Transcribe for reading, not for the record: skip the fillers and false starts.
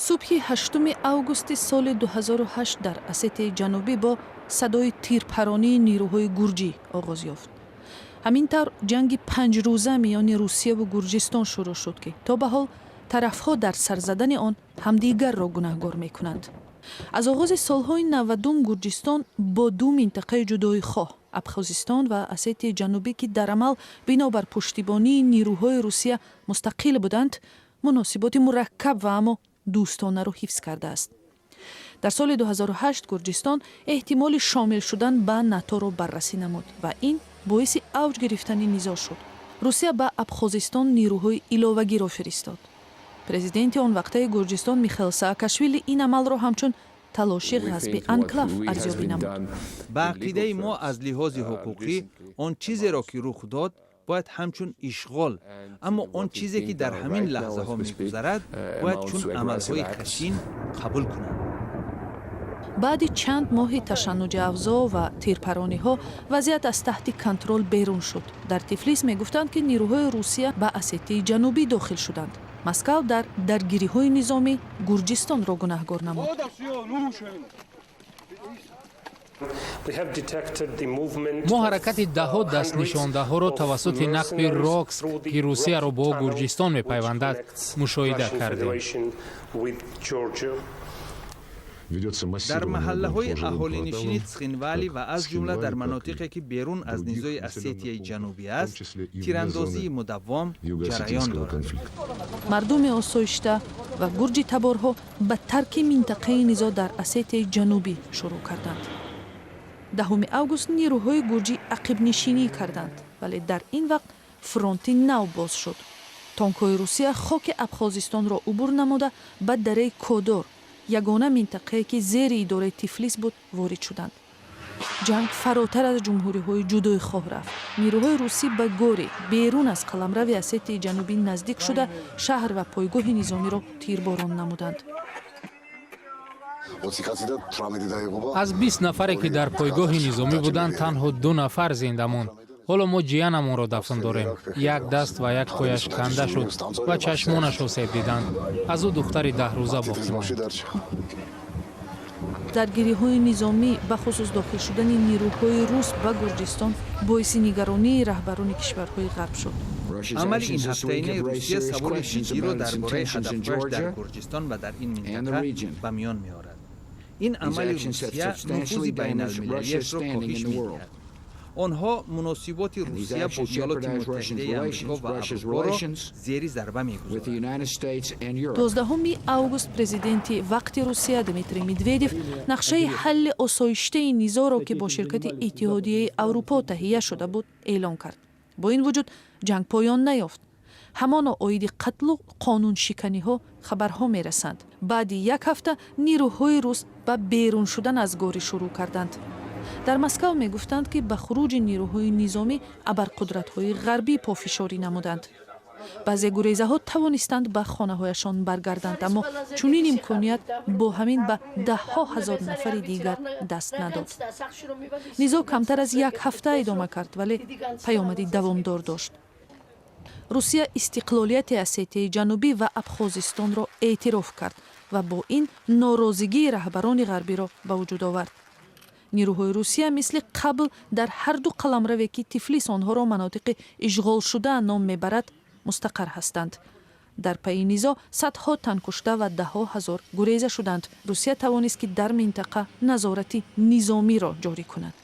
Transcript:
Субҳи 8 августи соли 2008 дар Осетияи Ҷанубӣ бо садои тирпаронии нирӯҳои гурҷӣ оғоз ёфт. Ҳамин тавр ҷанги 5-рӯза миёни Русияву Гурҷистон шурӯъ шуд, ки то ба ҳол тарафҳо дар сар задани он ҳамдигарро гунаҳгор мекунанд. Аз оғози солҳои 90-ум Гурҷистон бо ду минтақаи ҷудоихоҳ, Абхозистон ва Осетияи Ҷанубӣ, ки дар амал бинобар пуштибонии нирӯҳои Русия мустақил буданд, муносиботи мураккаб ва аммо дӯстонаро ҳифз кардааст. Дар соли 2008 Гурҷистон эҳтимоли шомил шудан ба НАТОро баррасӣ намуд ва ин боиси авҷ гирифтани низоъ шуд. Русия ба Абхозистон нирӯҳои иловагиро фиристод. Президенти он вақтаи Гурҷистон Михаил Саакашвили ин амалро ҳамчун талоши ғасби анклав арзёбӣ намуд. Ба ақидаи мо, аз лиҳози ҳуқуқӣ он чизеро, ки рух дод, бояд ҳамчун ишғол, аммо он чизе, ки дар ҳамин лаҳзаҳо мегузарад, бояд чун амалҳои хашин қабул кунанд. Баъди чанд моҳи ташаннуҷи авзоъ ва тирпарониҳо вазъият аз таҳти контрол берун шуд. Дар Тифлис мегуфтанд, ки нирӯҳои Русия ба Осетияи Ҷанубӣ дохил шуданд. Москав дар даргириҳои низомӣ Гурҷистонро гунаҳгор намуд. Мо ҳаракати даҳҳо дастнишондаҳоро тавассути нақби Рокск, ки Русияро бо Гурҷистон мепайвандад, мушоҳида кардем. Дар маҳаллаҳои аҳолинишини Цхинвали ва аз ҷумла дар манотиқе, ки берун аз низои Осетияи Ҷанубӣ аст, тирандозии мудаввом ҷараён дорад. Мардуми осоишта ва гурҷи таборҳо ба тарки минтақаи низоъ дар Осетияи Ҷанубӣ шурӯъ карданд. 10 август нирӯҳои гурҷӣ ақибнишинӣ карданд, вале дар ин вақт фронти нав боз шуд. Тонкҳои Русия хоки Абхозистонро убур намуда, ба дараи Кодор, ягона минтақае, ки зери идораи Тифлис буд, ворид шуданд. Ҷанг фаротар аз ҷумҳуриҳои ҷудоихоҳ рафт. Нирӯҳои русӣ ба Гори, берун аз қаламрави Осетияи Ҷанубӣ наздик шуда, шаҳр ва пойгоҳи низомиро тирборон намуданд. Аз 20 нафаре, ки дар пойгоҳи низомӣ буданд, танҳо ду нафар зинда монд. Ҳоло мо ҷиянамонро дафн дорем. Як даст ва як пояш канда шуд ва чашмонаш осеб диданд. Аз ӯ духтари 10-рӯза боқӣ монд. Даргириҳои низомӣ, бахусус дохил шудани нирӯҳои рус ба Гурҷистон, боиси нигаронии раҳбарони кишварҳои Ғарб шуд. Амали ин ҳафтаинаи Русия саволи ҷиддиро дар бораи ҳадафҳояш дар Гурҷистон ва дар ин минтақа ба миён меорад. Ин амали Русия нуфузи байналмилалиашро коҳиш медиҳад. Онҳо муносиботи Русия бо Иёлоти Муттаҳидаи Амрико ва Аврупоро зери зарба мегузоранд. 12 август президенти вақти Русия Дмитрий Медведев нақшаи ҳалли осоиштаи низоъро, ки бо ширкати Иттиҳодияи Аврупо таҳия шуда буд, эълон кард. Бо ин вуҷуд ҷанг поён наёфт. Ҳамоно оиди қатлу қонуншиканиҳо хабарҳо мерасанд. Баъди як ҳафта нирӯҳои рус ба берун шудан аз Горӣ шурӯъ карданд. Дар Москав мегуфтанд, ки ба хуруҷи нирӯҳои низомӣ абарқудратҳои ғарбӣ пофишорӣ намуданд. Баъзе гурезаҳо тавонистанд ба хонаҳояшон баргарданд, аммо чунин имконият бо ҳамин ба даҳҳо ҳазор нафари дигар даст надод. Низоъ камтар аз як ҳафта идома кард, вале паёмади давомдор дошт. Русия истиқлолияти Осетияи Ҷанубӣ ва Абхозистонро эътироф кард ва бо ин норозигии раҳбарони ғарбиро ба вуҷуд овард. Нирӯҳои Русия мисли қабл дар ҳарду қаламраве, ки Тифлис онҳоро манотиқи ишғолшуда ном мебарад, мустақар ҳастанд. Дар пайи низоъ садҳо тан кушта ва даҳҳо ҳазор гуреза шуданд. Русия тавонист, ки дар минтақа назорати низомиро ҷорӣ кунад.